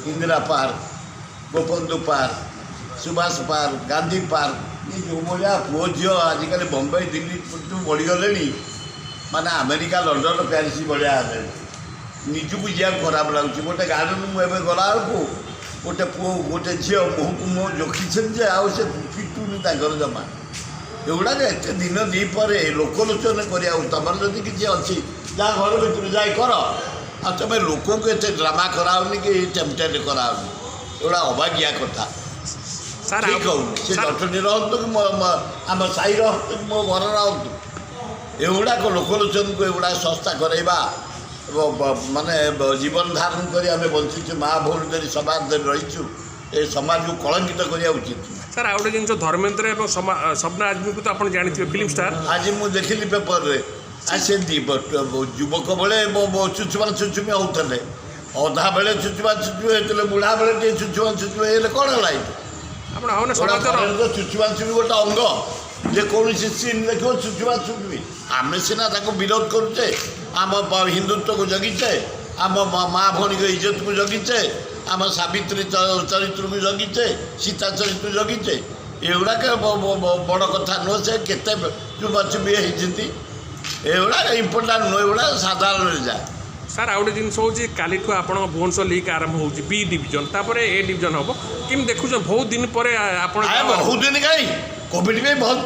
Indira park, Gopabandhu park, Subhash park, Gandhi park, ଏ ଯେଉଁ ଭଳିଆ ପୁଅ ଝିଅ ଆଜିକାଲି ବମ୍ବେ, ଦିଲ୍ଲୀ ବଢ଼ିଗଲେଣି, ମାନେ ଆମେରିକା, ଲଣ୍ଡନ, ପ୍ୟାରିସ୍ ଭଳିଆ ହେଲେଣି। ନିଜକୁ ଯିବାକୁ ଖରାପ ଲାଗୁଛି। ଗୋଟେ ଗାର୍ଡ଼େନ୍ ମୁଁ ଏବେ ଗଲାବେଳକୁ ଗୋଟେ ପୁଅ, ଗୋଟେ ଝିଅ ମୁହଁକୁ ମୁହଁ ଜୋଖିଛନ୍ତି ଯେ ଆଉ ସେ ଫିଟୁନି ତାଙ୍କର ଜମା। ଏଗୁଡ଼ାକ ଏତେ ଦିନ ଦ୍ୱିପରେ ଲୋକଲୋଚନ କରିବାକୁ, ତମର ଯଦି କିଛି ଅଛି, ଯାହା ଘର ଭିତରୁ ଯାଇ କର। ଆଉ ତମେ ଲୋକଙ୍କୁ ଏତେ ଡ୍ରାମା କରାଅନି କି ଟେମ୍ପଟେଡ୍ କରାଅନି। ଏଗୁଡ଼ା ଅବାଗିଆ କଥା। ସାର୍, ଠିକ୍ ହଉନି। ସେ ସାର୍, ଜଟଣୀ ରହନ୍ତୁ କି ଆମ ସାହି ରହନ୍ତୁ କି ମୋ ଘର ରହନ୍ତୁ, ଏଗୁଡ଼ାକ ଲୋକଲୋଚନକୁ ଏଗୁଡ଼ା ଶସ୍ତା କରାଇବା ଏବଂ ମାନେ ଜୀବନ ଧାରଣ କରି ଆମେ ବଞ୍ଚିଛୁ, ମା ଭଉଣୀ ଧରି, ସମାଜ ଧରି ରହିଛୁ, ଏ ସମାଜକୁ କଳଙ୍କିତ କରିବା ଉଚିତ ନୁହେଁ। ସାର୍, ଆଉ ଗୋଟେ ଜିନିଷ, ଧର୍ମେନ୍ଦ୍ର ଏବଂ ଶବନା ଆଜମୀକୁ ତ ଆପଣ ଜାଣିଥିବେ, ଫିଲ୍ମ ଷ୍ଟାର। ଆଜି ମୁଁ ଦେଖିଲି ପେପରରେ, ସେ ଯୁବକ ବେଳେ ଚୁଚୁମା ଚୁଚୁମି ହେଉଥିଲେ, ଅଧା ବେଳେ ଚୁଚୁମା ଚୁଚୁମି ହେଇଥିଲେ, ବୁଢ଼ା ବେଳେ ଟିକେ ଚୁଚୁମା ଚୁଚୁମି ହେଲେ କ'ଣ ହେଲା ଏଇଠି? ଆପଣ ଆଉ ନା ଗୋଟେ ସମାଜର ଘରେ ତ ଚୁଚୁମା ଚୁଚୁମି ଗୋଟେ ଅଙ୍ଗ। ଯେକୌଣସି ସିନ୍ ଦେଖିବ, ଚୁଚୁମା ଚୁଚୁମି। ଆମେ ସିନା ତାକୁ ବିରୋଧ କରୁଛେ, ଆମ ହିନ୍ଦୁତ୍ୱକୁ ଜଗିଛେ, ଆମ ମା ଭଉଣୀଙ୍କ ଇଜ୍ଜତକୁ ଜଗିଛେ, ଆମ ସାବିତ୍ରୀ ଚରିତ୍ରକୁ ଜଗିଛେ, ସୀତା ଚରିତ୍ରକୁ ଜଗିଛେ। ଏଗୁଡ଼ାକ ବଡ଼ କଥା ନୁହଁ। ସେ କେତେ ଚୁମାଚୁମି ହେଇଛନ୍ତି, ଏଗୁଡ଼ାକ ଇମ୍ପୋର୍ଟାଣ୍ଟ ନୁହଁ, ଏଗୁଡ଼ା ସାଧାରଣରେ ଯାଏ। ସାର୍, ଆଉ ଗୋଟେ ଜିନିଷ ହେଉଛି, କାଲିଠୁ ଆପଣଙ୍କ ଭୁବନେଶ୍ୱର ଲିଗ୍ ଆରମ୍ଭ ହେଉଛି, ବି ଡିଭିଜନ, ତାପରେ ଏ ଡିଭିଜନ ହେବ। କେମିତି ଦେଖୁଛନ୍ତି ବହୁତ ଦିନ ପରେ ଆପଣ? ବହୁତ ଦିନ କାହିଁ, କୋଭିଡ଼ ପାଇଁ ବହୁତ